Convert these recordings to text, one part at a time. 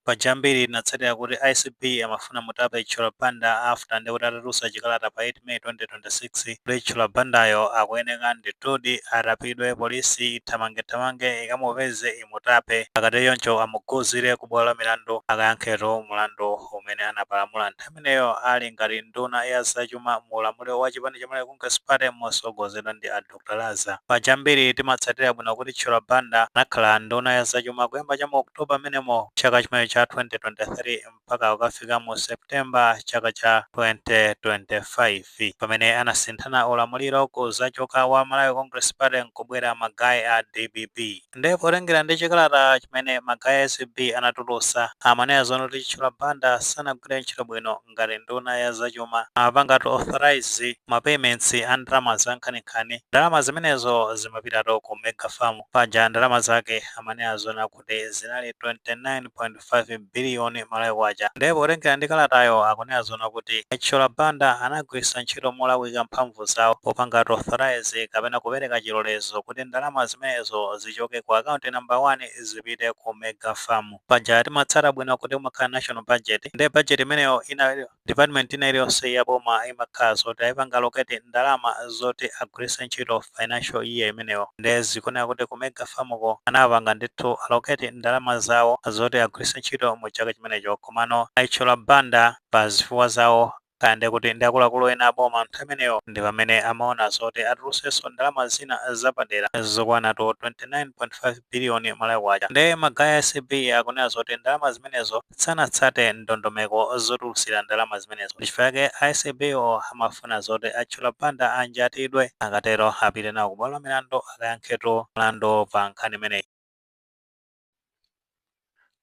Paja mbiri inatsatira kuti ACB amafuna mutape Chithyola Banda after ndikuti atatulutsa chikalata pa 8 May 2026 kuti Chithyola Bandayo akuyeneka ndithudi atapidwe, polisi ithamangethamange ikamupeze, imutape, akati yoncho amuguzire ku bwalo la milandu akayankhetu mulandu umene anapalamula nthawi imeneyo ali ngati nduna ya zachuma mu ulamuliro wa chipani cha Malawi Congress Party mosogozedwa ndi a Dr Laza. Paja mbiri timatsatira bwino kuti Chithyola Banda anakhala nduna ya zachuma kuyamba cha mu October menemo chaka chimene cha 2023 mpaka kukafika mu September chaka cha 2025, pamene anasinthana ulamuliro kuzachoka wa Malawi Congress Party nkubwera ma guys a DPP. Ndipo potengera ndi chikalata chimene ma guys a ACB anatulutsa, amanena zono kuti Chithyola Banda sanagwire ntchito bwino ngati nduna ya zachuma, amapangatu authorize ma payments a ndalama za nkhaninkhani. Ndalama zimenezo zimapitatu ku Mega Farm. Paja ndalama zake amanena zona kuti zinali 29.5 biliyoni Malawi kwacha. Ndipo potengera ndi kalatayo, akunena zona kuti Chithyola Banda anagwiritsa ntchito molakwika mphamvu zawo popangatu authorize kapena kupereka chilolezo kuti ndalama zimenezo zichoke ku account number 1 zipite ku Mega Farm. Paja timatsata bwino kuti umakhala national budget, ndi budget imeneyo ina department ina iliyonse ya boma imakhala zoti ayipanga allocate ndalama zoti agwiritse ntchito financial year imeneyo. Ndi zikuoneka kuti ku Mega Farmko anapanga ndithu allocate ndalama zawo zoti agwiritse ntchito mu chaka chimenecho, komano a Chithyola Banda pa zifukwa zawo kayande kuti ndi akuluakulu ena aboma nthawi imeneyo, ndi pamene amaona zoti atulutsenso ndalama zina zapadera zokwana to 29.5 biliyoni Malawi kwacha. Ndi ma guys a ACB akunena zoti ndalama zimenezo sanatsate ndondomeko zotulutsira ndalama zimenezo. Ndichifukwa chake ACB o amafuna zoti a Chithyola Banda anjatidwe, akatero apite nawo kubwalo la milandu akayankhetu mlandu pa nkhani imeneyi.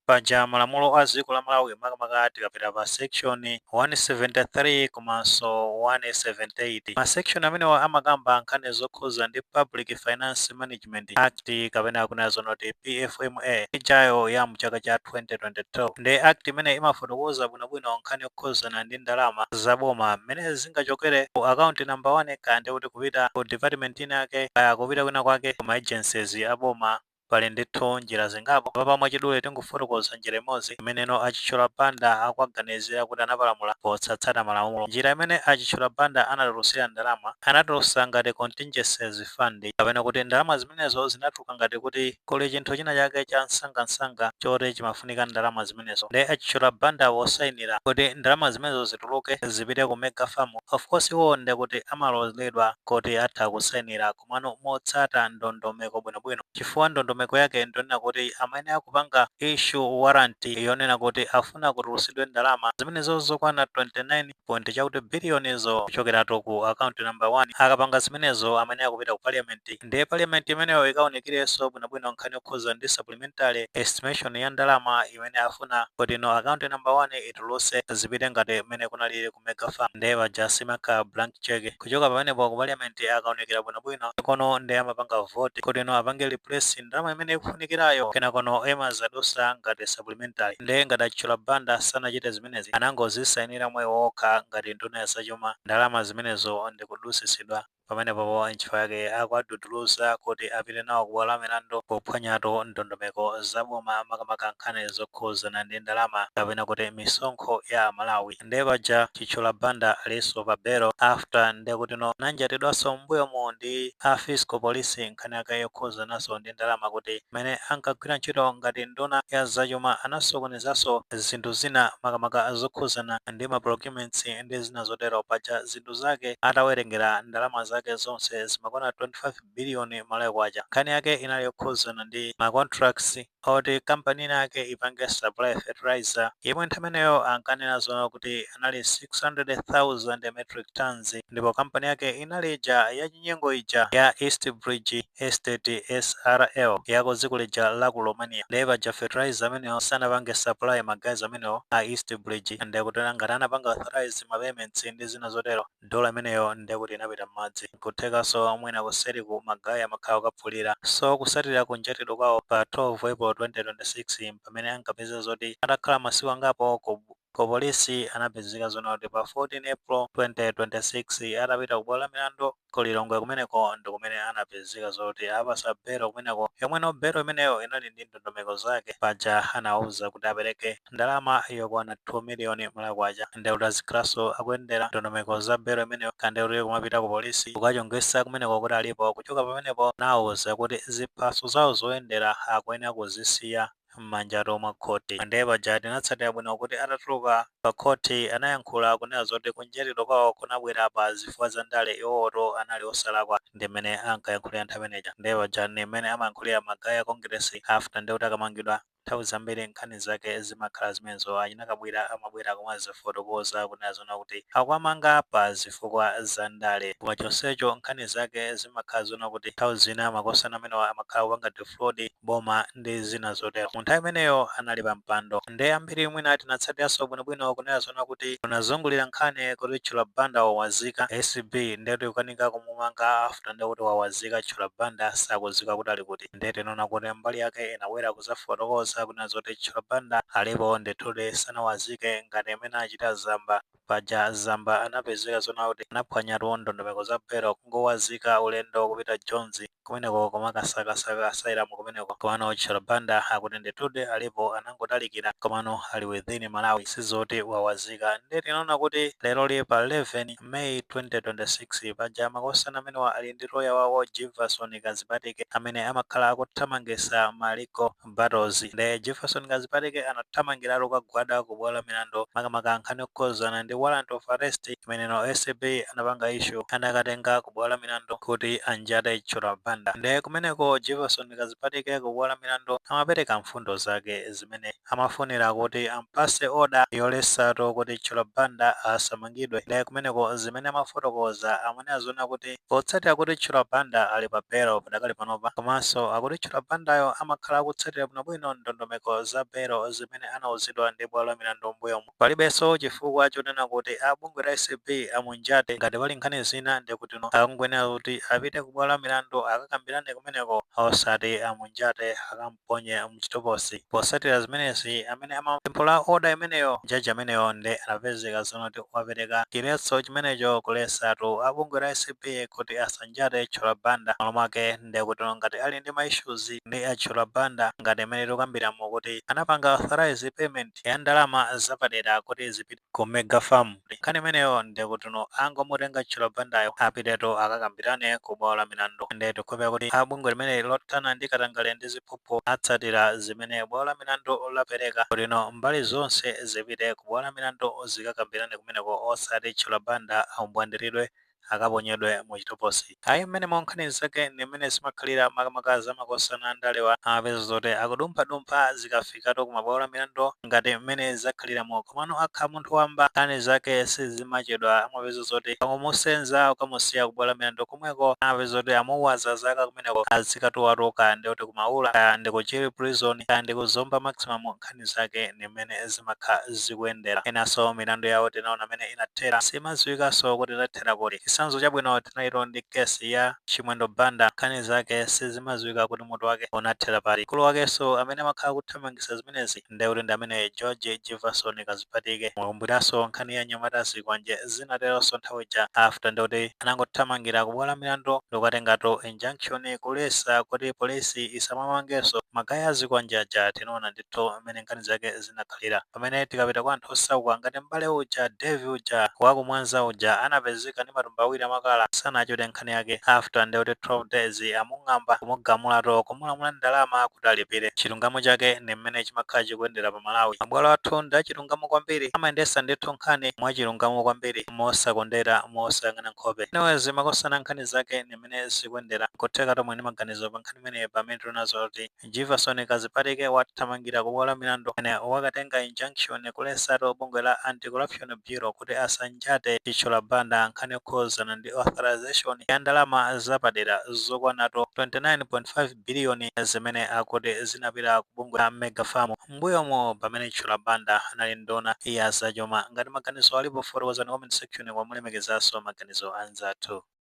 Paja malamulo a dziko la Malawi, makamaka tikapita pa section 173 komanso 178, ma section amenewa amakamba nkhani zokhuza ndi Public Finance Management Act, kapena kunena zonoti PFMA ijayo ya mchaka cha 2022. Ndi act imene imafotokoza bwinobwino nkhani yokhuzana ndi ndalama zaboma, mmene zingachokere ku account number 1 kaya ndi kuti kupita ku department ina yake, kaya kupita kwina kwake ku ma agencies aboma. Pali ndithu njira zingapo. Papa mwachidule tingofotokoza njira imodzi imeneno a Chithyola Banda akuaganizira kuti anapalamula potsatsata malamulo. Njira imene a Chithyola Banda anatulutsira ndalama, anatulutsa ngati contingencies fund, kapena kuti ndalama zimenezo zinatuluka ngati kuti kuli chinthu china chake cha msangamsanga choti chimafunika ndalama zimenezo. Ndi a Chithyola Banda wosayinira kuti ndalama zimenezo zituluke zipite ku Mega Farm. Of course, iwo ndi kuti amaloledwa kuti atha kusayinira, komano motsata ndondomeko bwinobwino, chifukwa ndondomeko yake ndionena kuti amene akupanga issue warrant yonena kuti afuna kutulutsidwe ndalama zimenezo zokwana 29 point chakuti biliyonizo kuchokeratu ku account number 1. Akapanga zimenezo, amene akupita ku parliament, ndiye parliament imeneyo ikaunikirenso bwinobwino nkhani yokhuza ndi supplementary estimation ya ndalama imene afuna kuti no account number 1 itulutse zipite ngati mmene kunalili ku Mega Farm. Ndiye paja simakhala blank check. Kuchoka pamenepo, ku parliament akaunikira bwinobwino kono, ndi amapanga vote kuti no apange replace ndalama imene ikufunikirayo, kenakono imazadusa ngati supplementary. Ndiye ngati a Chithyola Banda sanachite zimenezi, anangozisayinira mwayi wokha ngati nduna ya zachuma, ndalama zimenezo ndikudusisidwa pamenepopo. Nchifukwa yake akuaduduluza kuti apite nawo kubwalo la milandu pophwanyatu ndondomeko zaboma, makamaka nkhani zokhuzana ndi ndalama kapena kuti misonkho ya Malawi. Ndiye paja Chithyola Banda alinso pa belo after ndekuti no nanjatidwanso m'mbuyomu ndi a fiscal police, nkhani yake yokhuzananso ndi ndalama, kuti mmene ankagwira ntchito ngati nduna ya zachuma anasokonezanso zinthu zina, makamaka zokhuzana ndi ma procurements ndi zina zotero. Paja zinthu zake atawerengera, ndalama zake zonse zimakwana 25 biliyoni Malawi kwacha. Nkhani yake inali yokhuzana ndi ma contracts oti kampani yake ipange supply fertilizer yemwe nthawi imeneyo ankanena zoona kuti anali 600,000 metric tons, ndipo kampani yake inali ija yachinyengo ija ya East Bridge Estate SRL yako dziko lija la ku Romania. Ndiye paja fertilizer amenewo sanapange supply ma guys amenewo a East Bridge, ndekuti ngati anapanga authorize ma payments ndi zina zotero, dola imeneyo ndekuti inapita m'madzi. Kuthekanso mwina kuseriku ma guys amakhala kukaphulira. So kusatira kunjatidwa kwawo pa 12 April 2026, pamene ankapeza zoti atakhala masiku angapo ku Ku polisi anapezeka zona kuti pa 14 April 2026 atapita ku bwalo la milandu ku Lilongwe, kumeneko ndi kumene anapezeka zoti apasa belo kumeneko, yomweno belo imeneyo inali ndi ndondomeko zake. Paja anawuza kuti apereke ndalama yokwana 2 miliyoni malakwacha, ndi kuti azikhalanso akuyendera ndondomeko za belo imeneyo, kandi kuti kumapita ku polisi kukachongesa kumeneko kuti alipo. Kuchoka pamenepo nawuza kuti ziphaso zawo zoyendera akuyenera kuzisiya m'manja mwa khoti. Ndiye paja tinatsatira bwino kuti atatuluka pa khoti anayankhula kunena zoti kunjatidwa kwawo kunabwera pa zifukwa za ndale, iwowoto anali osalakwa, ndi mmene ankayankhulira nthawi imeneja. Ndiye paja ndi mmene amayankhulira ma guy a Congress after ndi kuti akamangidwa, nthawi zambiri nkhani zake zimakhala zimenezo. Achina Kabwira amabwera kumazifotokoza kunena zona kuti akuamanga pa zifukwa za ndale, koma chonsecho nkhani zake zimakhala zona kuti nthawi zina makosana amenewa amakhala kupanga defraud boma ndi zina zotero. Mu nthawi imeneyo anali pa mpando. Ndiye ambiri mwina tinatsatiranso bwinobwino kunena zona kuti kunazungulira nkhani kuti Chithyola Banda wawazika, ACB ndekuti kukanika kumumanga after ndekuti wawazika Chithyola Banda, sakudziwika kuti ali kuti. Ndiye tinaona kuti mbali yake inabwera kuzafotokoza kunena zoti Chithyola Banda alipo ndithudi, sanawazike ngati imene achita Zamba. Paja Zamba anapezeka zona kuti anaphwanyatu ndondomeko za belo, kungowazika ulendo kupita Jones kumeneko kumakasakasaka asylum kumeneko. Komano Chithyola Banda akuti ndithudi alipo, anangotalikira, komano ali within Malawi, sizoti wawazika. Ndiye tinaona kuti lero li pa 11 May 2026, paja makosana amenewa ali ndi loya wawo Jefferson Kazipatike amene amakhala akuthamangisa ma legal battles. Ndiye Jefferson Kazipatike anathamangiratu kagwada ku bwalo la milandu, makamaka nkhani yokhuzana ndi warrant of arrest imeneno ACB anapanga issue, anakatenga ku bwalo la milandu kuti anjate Chithyola Banda. Ndiye kumeneko Jefferson Kazipatike ku bwalo la milandu amapereka mfundo zake zimene amafunira kuti ampase order yolesatu kuti Chithyola Banda asamangidwe. Ndiye kumeneko zimene amafotokoza amene azona kuti potsatira kuti Chithyola Banda ali pa belo padakali panopa, komanso akuti Chithyola Bandayo amakhala akutsatira bwinobwino ndondomeko za belo zimene anauzidwa ndi bwalo la milandu m'mbuyomu, palibenso chifukwa chonena kuti a bungwe la ACB amunjate. Ngati pali nkhani zina, ndikuti no akungoyenera kuti apite ku bwalo la milandu akakambirane kumeneko, osati amunjate akamponye mchitokosi. Potsatira zimenezi, amene amapempho la order imeneyo, jaji ameneyo ndi anapezeka zonoti wapereka chiletso chimenecho kulesatu a bungwe la ACB kuti asanjate Chithyola Banda. Malo mwake ndikuti ngati ali ndi ma issues ndi a Chithyola Banda, ngati imene tikukambiramo kuti anapanga authorize payment ya ndalama zapadera kuti zipite ku mega farm, nkhani imeneyo ndikuti no angomutenga Chithyola Bandayo apiteto akakambirane ku bwalo la milandu. Ndi tikukhulupirira kuti a bungwe limene lothana ndi katangale ndi ziphuphu atsatira zimene bwalo la milandu lapereka, kuti no mbali zonse zipite ku bwalo la milandu zikakambirane kumeneko, osati Chithyola Banda aumbwandiridwe akaponyedwe mu chitokosi. Ayi, mmene nkhani zake ndi mmene zimakhalira, makamaka zamakosana andalewa, amapeza zoti akudumphadumpha zikafikatu kumabwalo la milandu ngati mmene zakhaliramo. Komano akha munthu wamba, nkhani zake sizimachedwa, amapeza zoti amusenza ukamusiya kubwalo la milandu komweko, amapeza zoti amuwaza zaka kumeneko, azikatuwatuka ndi kuti kumaula kaya ndi ku Chichiri Prison kaya ndi ku Zomba Maximum. Nkhani zake ndi mmene zimakhala zikuyendera. Enanso milandu yawo tinaona mmene inathera, simadziwikanso kuti inathera kuti. Chitsanzo chabwino tinalito ndi kesi ya Chimwendo Banda, nkhani zake sizimadziwika kuti mutu wake unathera pali. Mkulu wakenso amene amakhala kuthamangitsa zimenezi ndekuti ndi amene George Jefferson Kazipatike. Mukumbukiranso nkhani ya nyamata zikwanje, zinateronso nthawi ija, after ndikuti anangothamangira kubwalo la milandu ndikukatengatu injunction kulesa kuti polisi isamamangenso ma guy azikwanje aja. Tinaona ndithu mmene nkhani zake zinakhalira. Pamene tikapita kwa anthu osauka ngati m'bale uja Devi uja wakumwanza uja, anapezeka ndi matumba awiri amakala, sanachute nkhani yake, after ndikuti 12 days amung'amba, kumugamulato, kumulamula ndalama kuti alipire. Chilungamo chake ndi mmene chimakhala chikuyendera pa Malawi. Mabwalo athu ndi achilungamo kwambiri, amayendesa ndithu nkhani mwachilungamo kwambiri, mosakondera, mosayang'ana nkhope. Anyways, makosana, nkhani zake ndi mmene zikuyendera. Kutheka tomwe ndi maganizo pa nkhani imeneyi, pamene tinazo kuti Jefferson Kazipatike wathamangira kubwalo la milandu amene wakatenga injunction kulesatu bungwe la Anti-Corruption Bureau kuti asanjate Chithyola Banda nkhani yokhuzana ndi authorization ya ndalama zapadera zokwanatu 29.5 biliyoni zimene akuti zinapita ku bungwe la mega farm mbuyomo pamene Chithyola Banda anali nduna ya zachuma. Ngati maganizo alipo, fotokozani comment section, kwamulemekezanso maganizo anzathu.